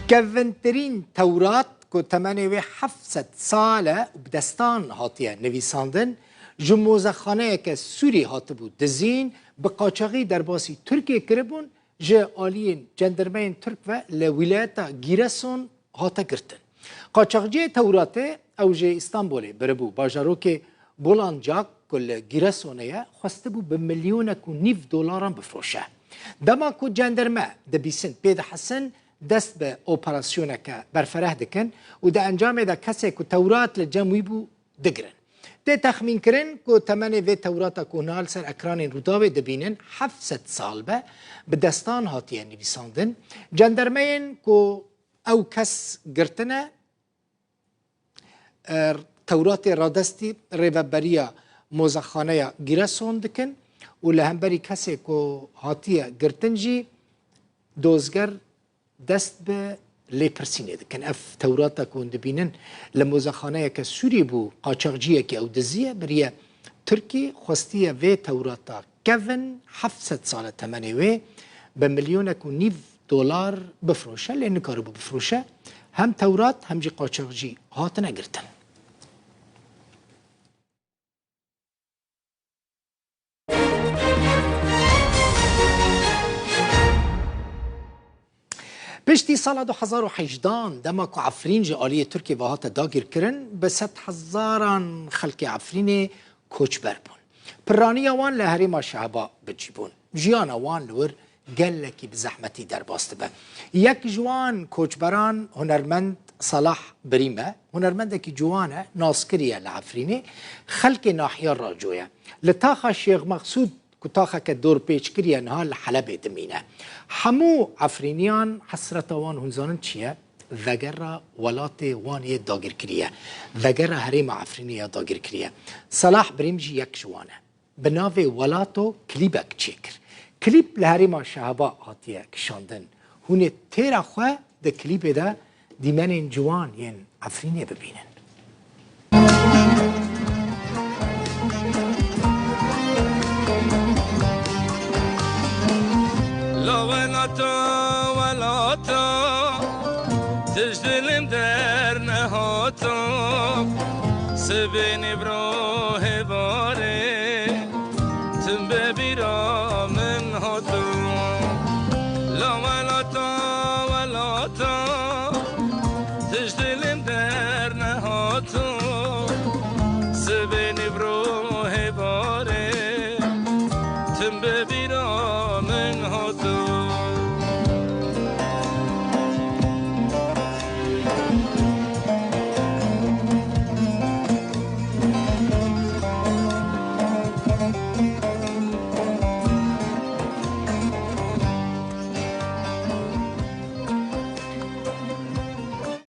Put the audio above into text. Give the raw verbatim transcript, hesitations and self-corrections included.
Kevintirîn Tewrat ku temenê wê heft sed sal e û bi destan hatiye nivîsandin, ji mozexaneyeke Sûrî hatibû dizîn, bi qaçaxî derbasî Tirkiyê kiribûn, ji aliyên cendirmeyên Tirk ve li wîlayeta Gîreson hate girtin. Qaçaxciyê Tewratê, ew ji Îstanbulê biribû bajarokê Bulancak ku li Gîresonê ye, xwestibû bi milyonek û nîv dolaran bifroşe. Dema ku cendirme dibîsin pê dihesin, dest bi operasyoneke berfereh dikin û di encamê de kesê ku Tewrat li cem wî bû digirin. Tê texmînkirin ku temenê vê Tewrata ku niha li ser ekranên Rûdawê dibînin heft sed sal be, bi destan hatiye nivîsandin. Cendermeyên ku ew kes girtine, e, Tewratê radestî rêveberiya mozexaneya Gîreson dikin û li hemberî kesê ku hatiye girtin jî dozger dest bi lêpirsînê dikin. Ev Tewrata ku hûn dibînin li mozexaneyeke Sûrî bû, qaçaxciyekî ew diziye, biriye Tirkî, xwestiye vê Tewrata kevin, heft sed sal e temenê wê, bi milyonek û nîv dolar bifroşe, lê nikaribû bifroşe. Hem Tewrat hem jî qaçaxcî hatine girtin. Piştî sala du hezar û hejdehan, dema ku Efrîn ji aliyê Tirkiyê ve hate dagîrkirin, bi sedhezaran xelkê Efrînê koçber bûn. Piraniya wan li herêma Şehba bi cî bûn. Jiyana wan li wir gelekî bi zehmetî derbas dibe. Yek ji wan koçberan hunermend Salah Birîm e. Hunermendekî ciwan e, naskirî ye li Efrînê. Xelkê nahiya Raco ye. Li taxa Şêx Mexsûd ku taxeke dorpêçkirî ye niha li Helebê dimîne. Hemû Efrîniyan hesreta wan hûn zanin çi ye? Vegera welatê wan yê dagîrkirî ye. Vegera herêma Efrînê ya dagîrkirî ye. Salah Birîm jî yek ji wan e. Bi navê Welato klîbek çêkir. Klîb li herêma Şehaba hatiye kişandin. Hûn ê têra xwe di klîbê de dîmenên ciwan yên Efrînê bibînin. La welata, welata, tu ji dilim dernehata. Sibê nîvro hêvarê, tu bi bîra min hata. La welata, welata,